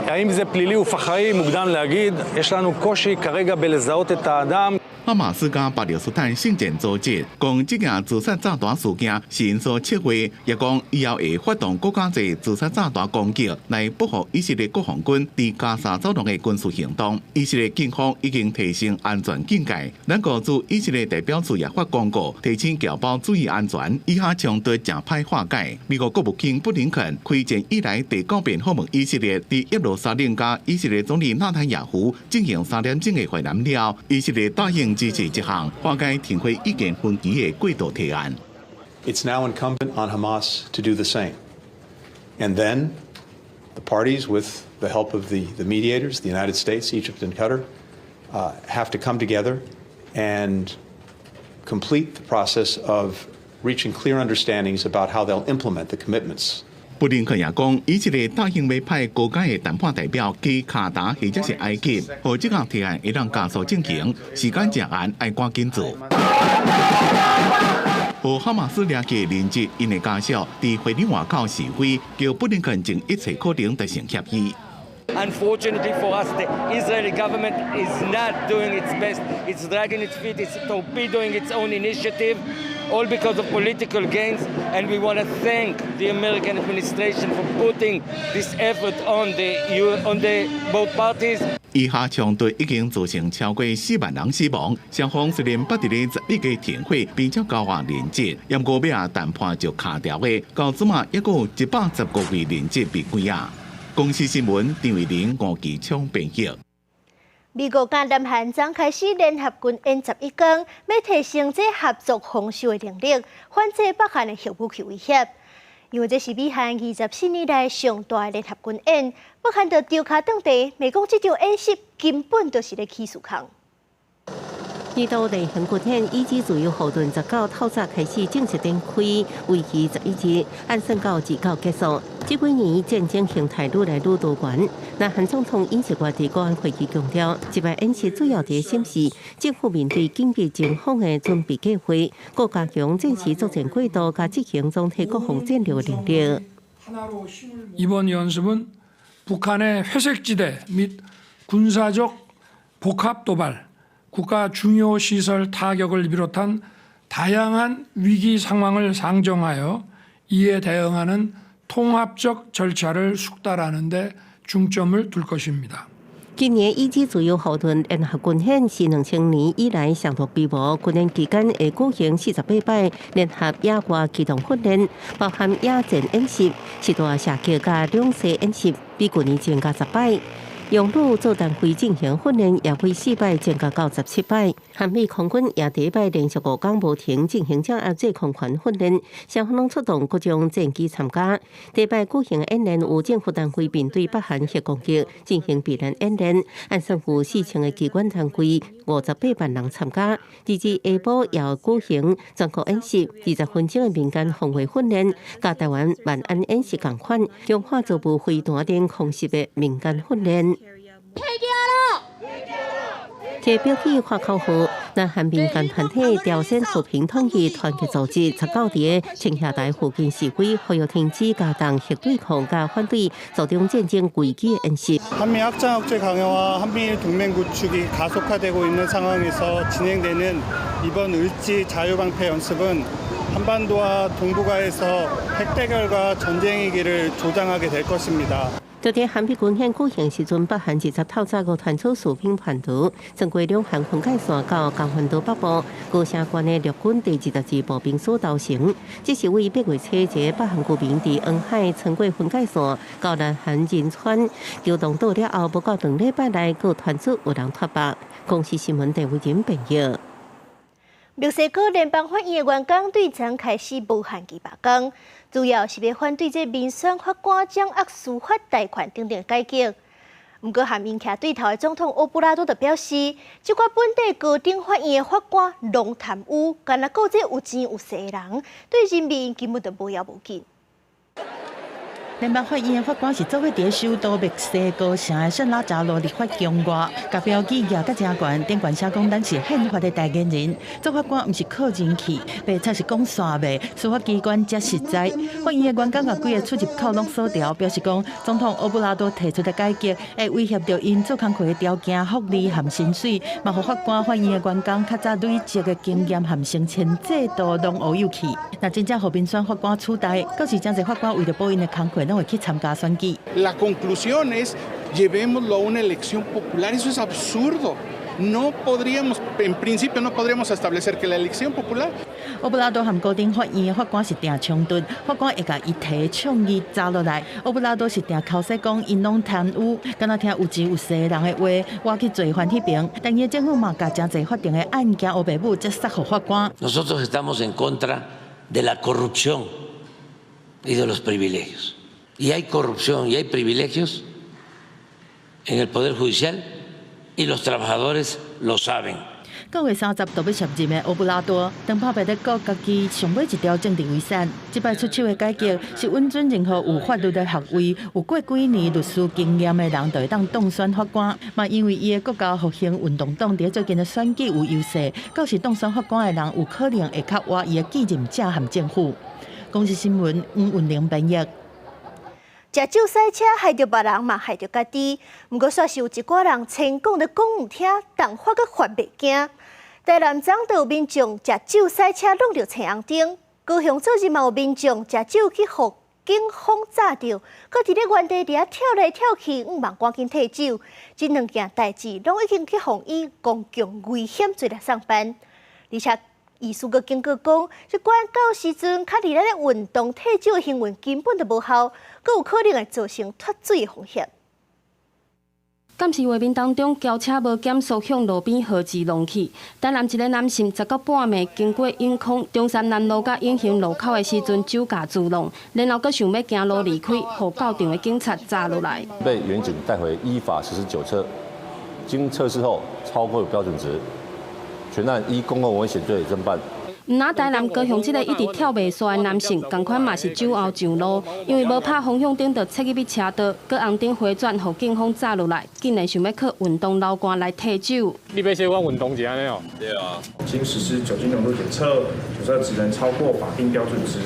האם זה פלילי ופח"עי? מוקדם להגיד. יש לנו קושי כרגע בלזהות את האדם. 哈馬斯佮巴勒斯坦聖戰組織講，這件自殺炸彈事件是𪜶所策劃，也講以後會發動閣較濟自殺炸彈攻擊來報復以色列國防軍佇加沙走廊的軍事行動。以色列警方已經提升安全警戒，咱國駐以色列代表處也發公告，提醒僑胞注意安全。以哈衝突誠歹化解。美國國務卿布林肯開戰以來第九遍訪問以色列，佇耶路撒冷佮以色列總理納坦雅胡進行3點鐘的會談了，以色列答應支持這項化解停火意見分歧的過渡提案。 It's now incumbent on Hamas to do the same. And then the parties, with the help of the mediators, the United States, Egypt, and Qatar, have to come together and complete the process of Reaching clear understandings about how they'll implement the commitments. 布林肯也講，以色列答應欲派高階的談判代表去卡達或者是埃及，予這個提案會當加速進行，時間正趕，愛趕緊做。予哈馬斯掠去人質，𪜶的家屬佇會議外口示威，叫布林肯盡一切可能達成協議。 Unfortunately for us, the Israeli government is not doing its best. It's dragging its feet, it's torpedoing its own initiative, all because of political gains. And we want to thank the American administration for putting this effort on the both parties. 以哈衝突已經造成超過4萬人死亡，雙方雖然捌佇咧11個停火，並且交換人質，毋過尾仔談判就卡牢的，到這馬猶閣有115位人質被關押。公視新聞張慧玲、吳其聰編譯。美國佮南韓昨開始聯合軍演11天，欲提升這合作防守的能力，反制北韓的核武器威脅。因為這是美韓24年來上大的聯合軍演，北韓就丟跤轉地，罵講這場演習根本就是咧起事空。年度例行軍演以及自由護盾19透早開始正式展開，為期11日，按算到29結束。這幾年戰爭形態愈來愈多元。南韓總統尹錫悅佇國安會議強調，這擺演習主要佇審視政府面對緊急情況的準備計劃，閣加強戰時作戰過渡佮執行總體國防戰略的能力。 이번 연습은 북한의 회색지대 및 군사적 복합 도발, 국가 중요 시설 타격을 비롯한 다양한 위기 상황을 상정하여 이에 대응하는 통합적 절차를 숙달하는 데 중점을 둘 것입니다. 今年以及自由護盾聯合軍演是2000年以來上大規模，軍演期間會舉行48擺聯合野外機動訓練，包含野戰演習、實彈射擊佮兩栖演習，比舊年增加10擺。用擄做單位進行訓練，也為4擺增加到17擺。韓美空軍也第一擺連續5工無停進行掌握制空權訓練，雙方攏出動各種戰機參加。第一擺舉行演練，有政府單位面對北韓核攻擊進行避難演練，按算有4000個機關單位，58萬人參加。佇這下晡也舉行全國演習，20分鐘的民間防衛訓練，佮台灣萬安演習仝款，強化局部飛彈等空襲的民間訓練。提標記發口號，南韓民間團體朝鮮和平統一團結組織19佇青瓦台附近示威，呼籲停止加重核對抗佮反對造成戰爭危機的演習。 한미 확장 억제 강화와 한미일 동맹 구축이 가속화되고 있는 상황에서 진행되는 이번 을지 자유방패 연습은 한반도와 동북아에서 핵대결과 전쟁의 길을 조장하게 될 것입니다. 昨天韓美軍演舉行時陣，北韓20透早五團組士兵叛逃，穿過兩韓分界線到江原道北部高城縣的陸軍第22步兵師投誠。這是為8月初一個北韓居民佇黃海穿過分界線到南韓仁川求動島了後，無夠2禮拜內，閣傳出有人脫北。公視新聞鄭偉仁編譯。墨西哥聯邦法院的員工對昨開始無限期罷工，主要是欲反對這民選法官掌握司法大權等等改革。毋過，和𪜶徛對頭的總統奧布拉多就表示，這寡本地高等法院的法官攏貪污，干焦顧這有錢有勢的人，對人民根本就無要無緊。聯邦法院的法官是做伙佇首都墨西哥城的聖拉扎羅立法宮外，共標記舉甲誠懸，頂懸寫講咱是憲法的代言人，做法官毋是靠人氣，白賊是講煞袂，司法機關才實在。法院的員工共規个出入口攏鎖牢，表示講總統奧布拉多提出的改革會威脅著𪜶做工課的條件、福利和薪水，嘛予法官、法院的員工較早累積的經驗和升遷制度攏烏有去。若真正予民選法官取代，到時誠濟法官為著保𪜶的工課，攏會去參加選舉。 La conclusión es llevémoslo a una elección popular. Eso es absurdo. No podríamos, en principio, no podríamos establecer que la elección popular. 奧布拉多和高等法院的法官是定衝突，法官會共伊提倡議查落來。奧布拉多是定剾洗講𪜶攏貪污，敢若聽有錢有勢的人的話，我去做翻彼爿。但伊政府嘛，共誠濟法庭的案件烏白母才塞予法官。 Nosotros estamos en contra de la corrupción y de los privilegios. Y hay corrupción y hay privilegios en el Poder Judicial y los trabajadores lo saben. 到9月30就欲卸任的歐布拉多，當拍敗德國家己上尾一條政治遺產。這擺出手的改革是允准任何有法律的學位、有過幾年律師經驗的人，就會當當選法官。嘛，因為伊的國家復興運動黨佇最近的選舉有優勢，到時當選法官的人有可能會較倚伊的繼任者和政府。公視新聞吳文玲編譯。食酒駛車害著別人嘛，害著家己。毋過，煞是有一寡人千講都講毋聽，重罰閣罰袂驚。台南昨就有民眾食酒駛車挵著青紅燈，高雄昨日嘛有民眾食酒去予警方詐著，閣佇咧原地佇遐跳來跳去，向望趕緊退酒。這兩件代誌攏已經去予以公共危險罪來送辦，而且，醫師閣警告講，這款到時陣較佇咧運動退酒的行為根本就無效，閣有可能會造成脫水的風險。監視畫面當中，轎車無減速向路邊河子撞去。台南一个男性19到半暝經過永康中山南路佮永興路口的時陣，酒駕自弄，然後閣想欲行路離開，予到場的警察抓落來。被員警帶回依法實施酒測，經測試後超過標準值。全案依公共危險罪偵辦。毋但台南高雄這个一直跳袂煞的男性，仝款嘛是酒後上路，因為無拍方向燈就切入去車道，閣紅燈回轉，予警方抓落來，竟然想欲靠運動流汗來退酒。你欲說我運動是按呢哦？對啊。經實施酒精濃度檢測，酒測值仍超過法定標準值，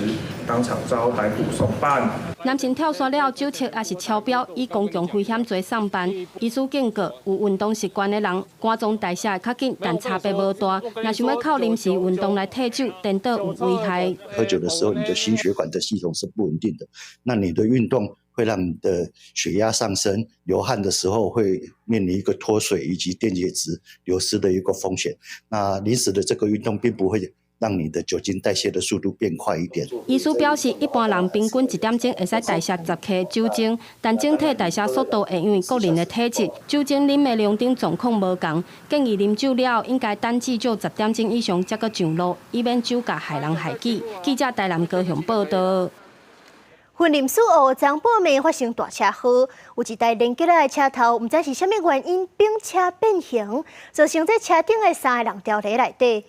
當場遭逮捕送辦。男性跳煞了，酒測也是超標，以公共危險罪送辦。醫師警告，有運動習慣的人，肝臟代謝會較緊，但差別無大。若想欲靠臨時運動來退酒，顛倒有危害。喝酒的時候，你的心血管的系統是不穩定的，那你的運動會讓你的血壓上升，流汗的時候會面臨一個脫水以及電解質流失的一個風險。那臨時的這個運動並不會讓你的酒精代謝的速度變快一點。醫師表示，一般人平均一點鐘會使代謝10克酒精，但整體代謝速度會因為個人的體質、酒精啉的量等狀況無仝。建議啉酒了後應該等至少10點鐘以上才閣上路，以免酒駕害人害己。記者台南高雄報導。雲林蘇澳昨半暝發生大車禍，有一台連結仔的車頭，毋知是啥物原因反車變形，造成這車頂的三个人牢佇內底。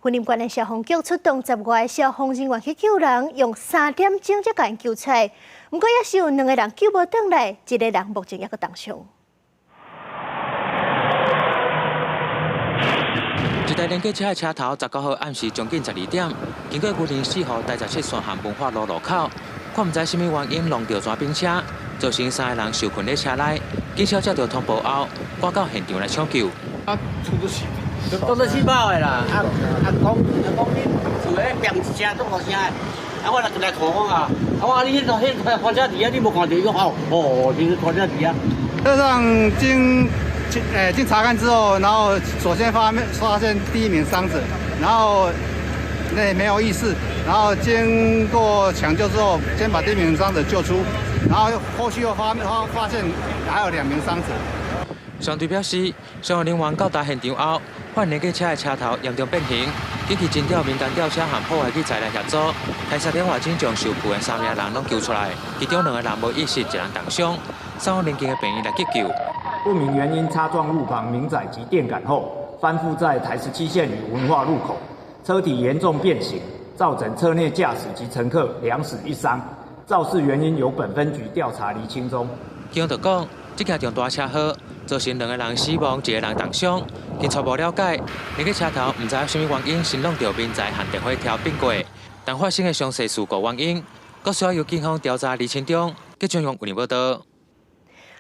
雲林縣的消防局出動10外个消防人員去救人，用3點鐘才共𪜶救出來。毋過猶是有兩个人救無轉來，一个人目前猶閣重傷。一台連結車的車頭，19號暗時將近12點，經過雲林四號台17線和文化路路口，看毋知啥物原因弄著轉冰車，造成三个人受困佇車內。警消接到通報後，趕到現場來搶救。啊，出咗事，都是氣爆的啦！啊啊講啊講，你厝咧砰一聲，足大聲的。啊，我來來看講啊，啊我你彼個彼個拖車佇遐，你無看著伊講哦哦，就是拖車佇遐。車上經查看之後，然後首先發現第一名傷者，然後那沒有意識，然後經過搶救之後，先把第一名傷者救出，然後後續又發現還有兩名傷者。消防隊表示，消防人員到達現場後，發現連結車的車頭嚴重變形，緊急徵調民間吊車和破壞器材來協助，開設電話警將受困的三名人攏救出來，其中兩個人無意識，一人重傷，送往鄰近的病院來急救。不明原因擦撞路旁民宅及電桿後，翻覆在台17線與文化路口，車體嚴重變形，造成車內駕駛及乘客兩死一傷。肇事原因由本分局調查釐清中。警方講，這件重大車禍造成兩個人死亡，一個人重傷。經初步了解，那個車頭毋知啥物原因先挵著民宅和電火柱變過，但發生的詳細事故原因，閣需要由警方調查釐清中。記者用報道。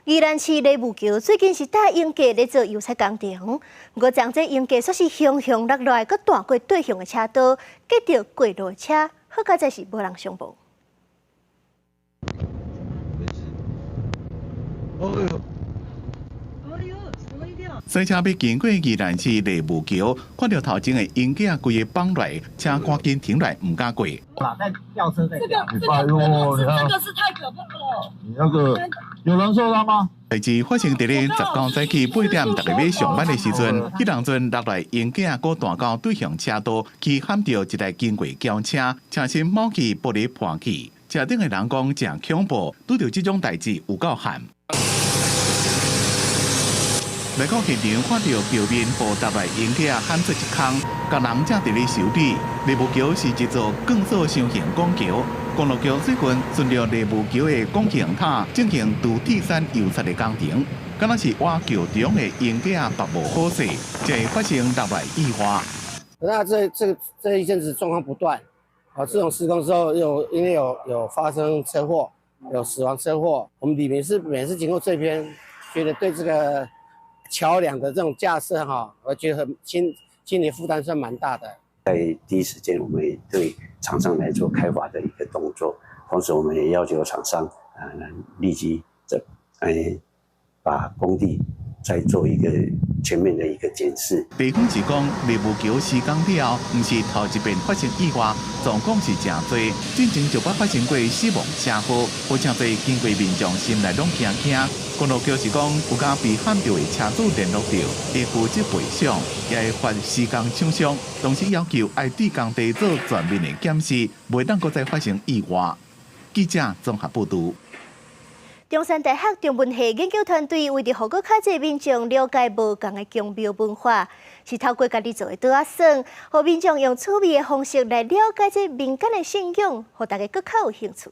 宜蘭市麗霧橋最近是搭鷹架咧做油漆工程，毋過昨這鷹架煞是雄雄落來，閣斷過對向的車道，擊著過路的車，好佳哉是無人傷亡。賽車欲經過宜蘭市麗霧橋，看著頭前的鷹架規个綁來，車趕緊停來，毋敢過。在吊車在吊。哎喲，你看，這個是太可怕了。你那個有人受傷嗎？代誌發生佇咧19早起8點，逐家欲上班的時陣，彼當陣落來鷹架閣斷到對向車道，去撼著一台經過轎車，車身冒起玻璃破去，車頂的人講誠恐怖，拄著這種代誌有夠悍。來到現場看著橋面予搭來鷹架焊做一空，工人正佇咧修理。麗霧橋是一座鋼索箱型拱橋，公路局最近順著麗霧橋的拱形塔進行除鐵山油漆的工程，敢若是挖橋中的鷹架縛無好勢，才會發生落來意外。那這一陣子狀況不斷，啊，自從施工之後又因為有發生車禍，有死亡車禍，我們里民是每次經過這邊，覺得對這個橋梁的這種架設哈，我覺得很心理負擔算蠻大的。在第一時間，我們也對廠商來做開罰的一個動作，同時我們也要求廠商啊立即把工地再做一個全面的一個檢視。地方是講，麗霧橋施工了後，毋是頭一遍發生意外，狀況是誠濟，進前就捌發生過死亡車禍，有誠濟經過民眾心內攏驚驚。公路局是講，有共被焊著的車主聯絡著，會負責賠償，也會罰施工廠商，同時要求愛對工地做全面的檢視，袂當閣再發生意外。記者綜合報導。中山大學中文系研究團隊為著予閣較濟民眾了解無仝的宮廟文化，是透過家己做的桌仔耍，予民眾用趣味的方式來了解這民間的信仰，予大家閣較有興趣。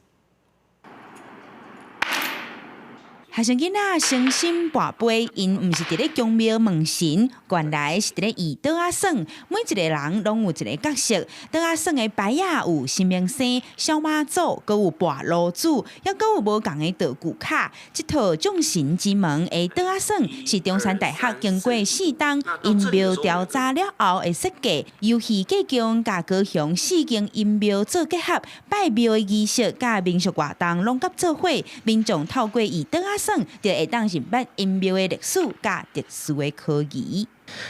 學生囡仔誠心跋杯，𪜶毋是佇咧宮廟問神，原來是佇咧演桌仔耍。每一个人攏有一个角色，桌仔耍的牌仔有神明星、小媽祖，閣有跋爐主，猶閣有無仝的道具卡。這套眾神之門的桌仔耍是中山大學經過四冬陰廟調查了後的設計，遊戲過境佮高雄四間陰廟做結合，拜廟的儀式佮民俗活動攏佮做伙，民眾透過演桌仔耍，就會當認捌陰廟的歷史佮特殊的科技。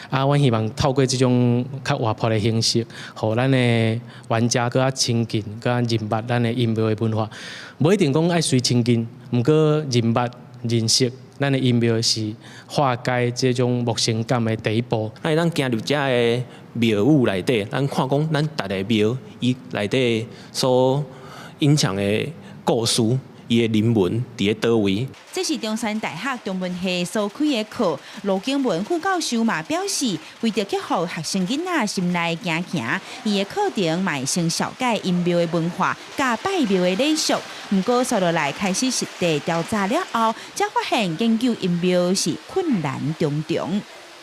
啊，阮希望透過這種較活潑的形式，予咱的玩家閣較親近、閣較認捌咱的陰廟的文化。無一定講愛隨親近，毋過認捌、認識咱的陰廟是化解這種陌生感的第一步。咱會當行入遮个廟宇內底，咱看講咱逐个廟伊內底所隱藏的故事。伊的人文佇咧佗位？這是中山大學中文系所開的課，盧景文副教授嘛表示，為著克服學生囡仔心內驚驚，伊的課程嘛會先紹介陰廟的文化佮拜廟的禮俗。毋過，紲落來開始實地調查了後，才發現研究陰廟是困難重重。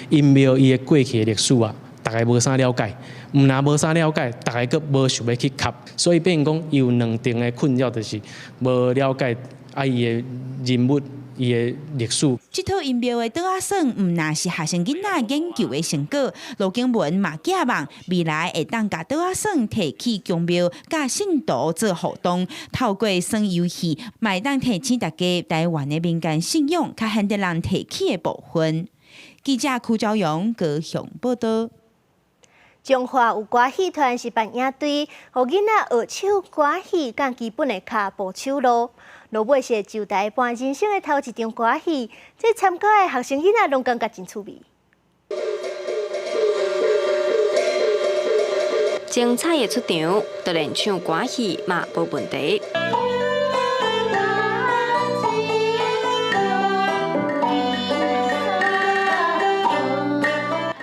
陰廟伊的過去的歷史啊，大家無啥了解，毋若無啥了解，大家閣無想欲去磕，所以變成講伊有兩重的困擾，就是無了解啊伊的人物、伊的歷史。這套陰廟的桌仔耍，毋但是學生囡仔研究的成果，盧景文嘛寄望未來會當共桌仔耍提去宮廟，佮信徒做互動，透過耍遊戲，嘛會當提醒大家台灣的民間信仰較現代人提起的部分。記者柯昭陽高雄報導。彰化有歌戲團是扮領隊，予囡仔學唱歌戲，佮基本的跤步手路。落尾是上台扮人生的頭一場歌戲，這參加的學生囡仔攏感覺真趣味。精彩的出場，就連唱歌戲嘛無問題。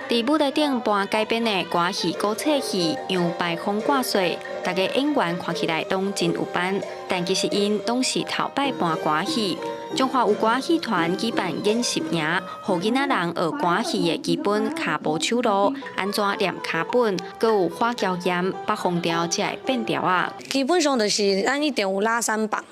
佇舞台頂搬改編的歌戲古册戲《楊排風掛帥》，大家演員看起來攏真有範，但其實𪜶攏是頭擺搬歌戲。彰化有歌戲團舉辦研習營，予囡仔人學歌戲的基本跤步手路，按怎念跤本，閣有花椒鹽、北方調這个變調仔。基本上就是咱一定有拉三棒。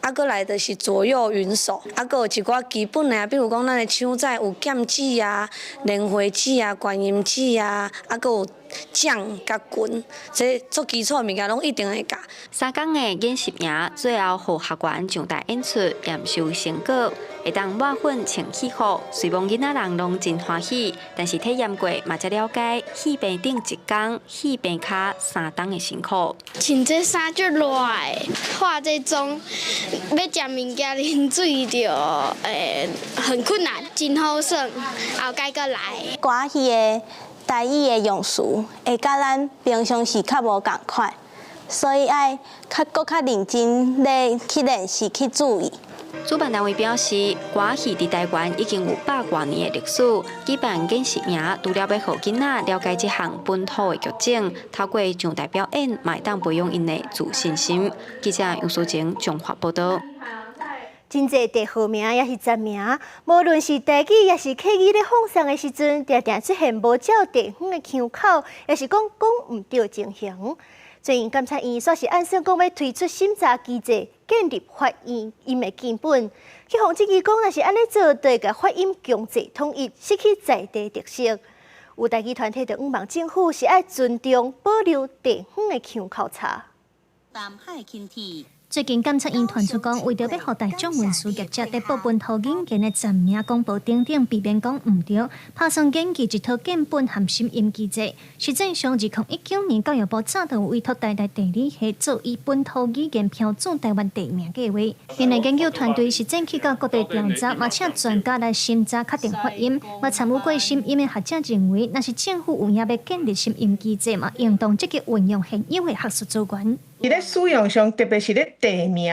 啊，閣來就是左右雲手，啊，閣有一寡基本的，比如講咱的唱仔有劍指啊、蓮花指啊、觀音指啊，啊，閣有掌佮拳，這足基礎的物件攏一定會教。3工的研習營，最後予學員上台演出驗收成果，會當抹粉穿戲服。雖罔囡仔人攏真歡喜，但是體驗過嘛才了解戲棚頂一工、戲棚跤三冬的辛苦。穿這衫足熱的，化這妝，欲食物件、啉水就很困難。真好耍，後蓋閣來。歌戲的台語的用詞會佮咱平常時較無仝款，所以愛較閣較認真咧去練習、去注意，主辦單位表示，歌戲佇台灣已經有百外年的歷史，舉辦研習營，除了欲予囡仔了解這項本土的劇種，透過上台表演，嘛會當培養𪜶的自信心。記者楊淑晴綜合報導。真濟地號名抑是站名，無論是台語抑是客語咧放送的時陣，定定出現無照地方的腔口，抑是講講毋對情形。最近監察院煞是按算講欲推出審查機制，建立發音的基本。去予質疑講，若是按呢做，就會共發音強制統一，失去在地特色。有台語團體就向望政府是愛尊重保留地方的腔口差。最近監察院傳出講，為著欲予大眾運輸業者佇報本土語言的站名、廣播等等，避免講毋對，拍算研究一套建本含審音機制。實際上，2019年教育部早就委託台大地理系做以本土語言標註台灣地名計劃。𪜶的研究團隊實際去到各地調查，嘛請專家來審查確定發音，嘛參與過審音的學者認為，若是政府有影欲建立審音機制，嘛應當積極運用現有的學術資源。佇咧使用上，特別是咧地名，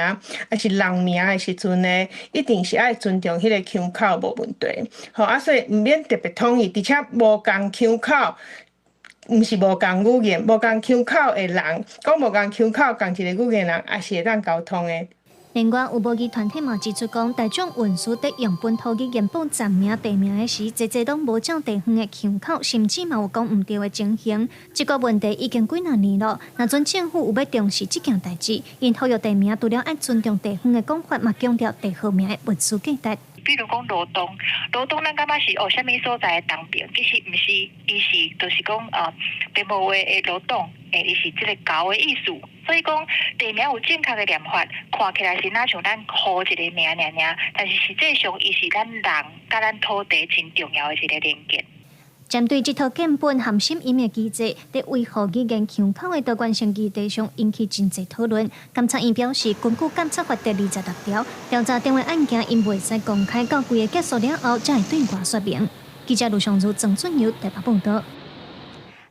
抑是人名的時陣呢，一定是愛尊重彼个腔口無問題。吼啊，所以毋免特別統一，而且無仝腔口，毋是無仝語言，無仝腔口的人，講無仝腔口仝一个語言人，也是會當溝通的。另外，有母語團體嘛指出講，大眾運輸佇用本土語言報站名、地名的時，濟濟攏無照地方的腔口，甚至嘛有講毋對的情形。這個問題已經幾若年囉，若陣政府有欲重視這件代誌，𪜶呼籲地名除了愛尊重地方的講法，嘛強調地號名的文史價值。比如講羅東，羅東咱感覺是哦，啥物所在的東邊，其實毋是，伊是就是講白毛話的羅東，伊是這個猴的意思。所以講地名有正確的念法，看起來是若像咱呼一個名爾爾，但是實際上伊是咱人佮咱土地真重要的一個連結。針對這套建本含審音的機制，佇維護語言腔口的多元性議題上引起真濟討論。監察院表示，根據監察法第26條，調查電話案件𪜶袂使公開到規个結束了後，才會對外說明。記者盧尚如、曾俊友台北報導。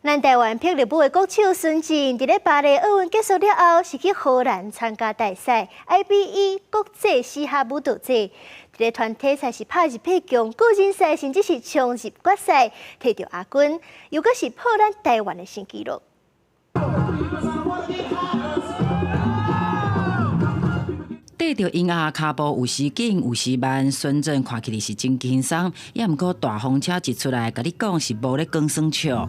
咱台灣霹靂舞的國手孫振，佇咧巴黎奧運結束了後，是去荷蘭參加大賽 IBE 國際嘻哈舞蹈節。佇咧團體賽是拍入八強，個人賽甚至是衝入決賽，摕著亞軍，又閣是破咱台灣的新紀錄。綴著嬰仔跤步有時緊有時慢，孫振看起來是真輕鬆，也毋過大風車一出來，共你講是無咧講耍笑。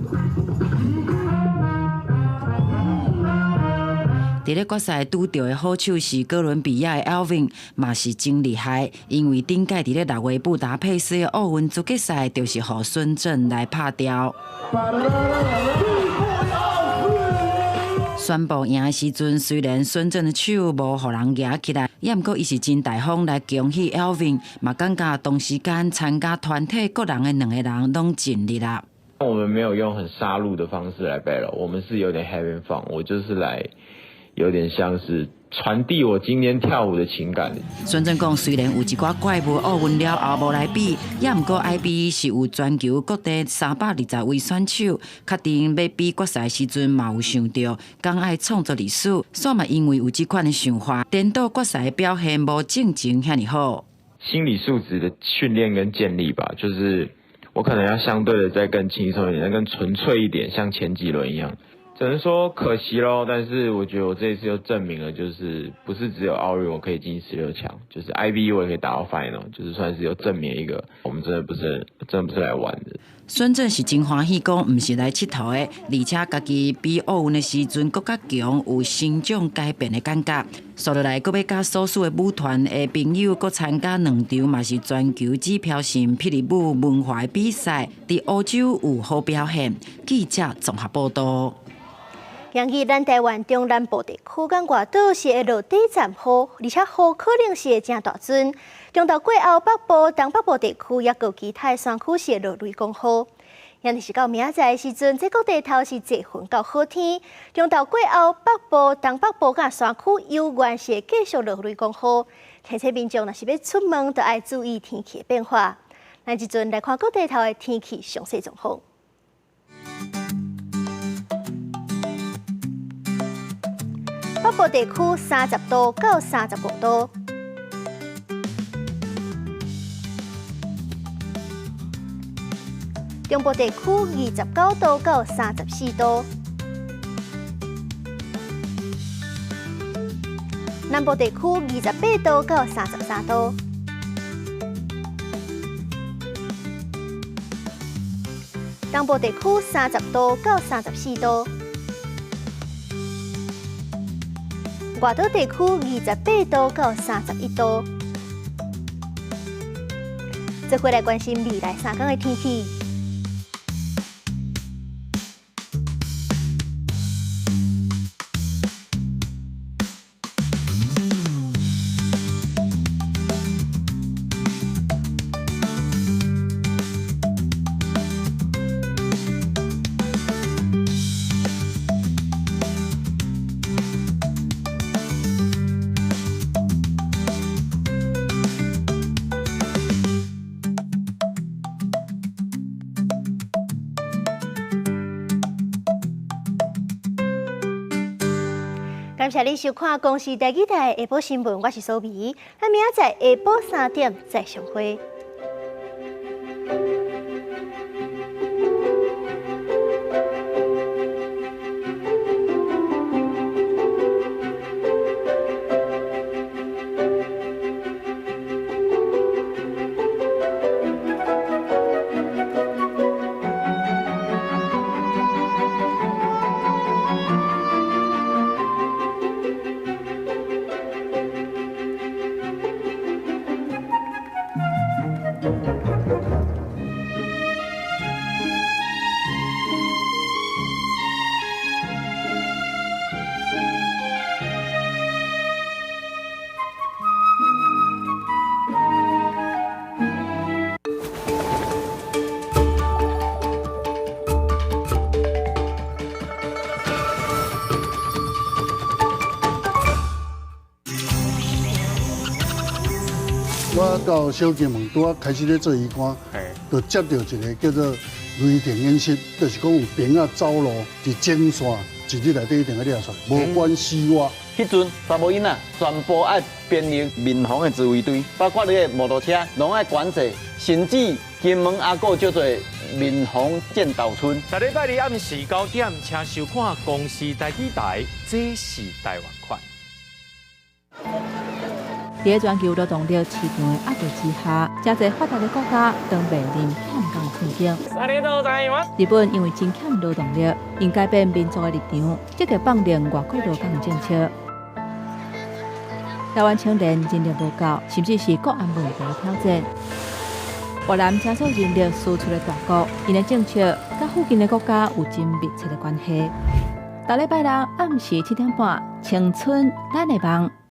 佇咧決賽拄著的好手是哥倫比亞的 Alvin，嘛是真厲害，因為頂屆佇咧6月布達佩斯的奧運資格賽，就是予孫振來拍掉。宣布贏的時陣，雖然孫振的手無予人舉起來，也毋過伊是真大方來恭喜 Alvin，嘛感覺同時間參加團體個人的兩個人攏盡力啦。我們沒有用很殺戮的方式來 battle，我們是有點 having fun，我就是來有點像是傳遞我今天跳舞的情感。孫振講，雖然有一寡怪物奧運了後無來比，也毋過 IBE 是有全球各地320位選手，確定欲比決賽時陣嘛有想著，講愛創造歷史，煞嘛因為有這款的想法，顛倒決賽表現無進前遐爾好。心理素質的訓練跟建立吧，就是我可能要相對的再更輕鬆一點，更純粹一點，像前幾輪一樣。只能說可惜咯，但是我覺得我這一次又證明了，就是不是只有奧運我可以進16強，就是 IBE 我也可以打到 final，就是算是又證明一個，我們真的不是真的不是來玩的。孫振是真歡喜，講毋是來𨑨迌的，而且家己比奧運的時陣閣較強，有成長改變的感覺。紲落來，閣欲佮所屬的舞團的朋友，閣參加兩場，嘛是全球指標性霹靂舞文化的比賽，佇歐洲有好表現。記者綜合報導。今日咱台灣中南部地區佮外島是會落短暫雨，而且雨可能是會誠大陣。中晝過後，北部、東北部地區抑閣其他山區是會落雷公雨。今日是到明仔載的時陣，這各地頭是濟雲到好天。中晝過後，北部、東北部佮山區猶原是會繼續落雷公雨。提醒民眾若是欲出門，就愛注意天氣的變化。咱這陣來看各地頭的天氣詳細狀況。北部地區30度到35度，中部地区29度到34度，南部地区28度到33度。东部地区30度到34度，外岛地区28度到31度。这回来关心未来3天的天气。感謝你收看公視第二台下晡新聞，我是蘇美，咱明仔載下晡3點再相會。我到小金门，拄仔開始咧做醫官，就接到一個叫做雷霆演習，就是講有兵仔走路佇前線，一日內底一定愛掠出來，無管死活。彼陣查某囡仔全部愛編入民防的自衛隊，包括你的摩托車攏愛管制，甚至金門阿閣叫做民防戰鬥村。逐禮拜二暗時9點，請收看公視台語台，這是台灣款。佇全球勞動力市場的壓力之下，誠濟發達的國家都面臨欠工的困境。日本因為真欠勞動力，𪜶改變民族的立場，積極放任外國勞工的政策。台灣青年人力無夠，甚至是國安問題的挑戰。越南誠做人力輸出的大國，𪜶的政策佮附近的國家有真密切的關係。逐禮拜六暗時7點半，青春咱的夢。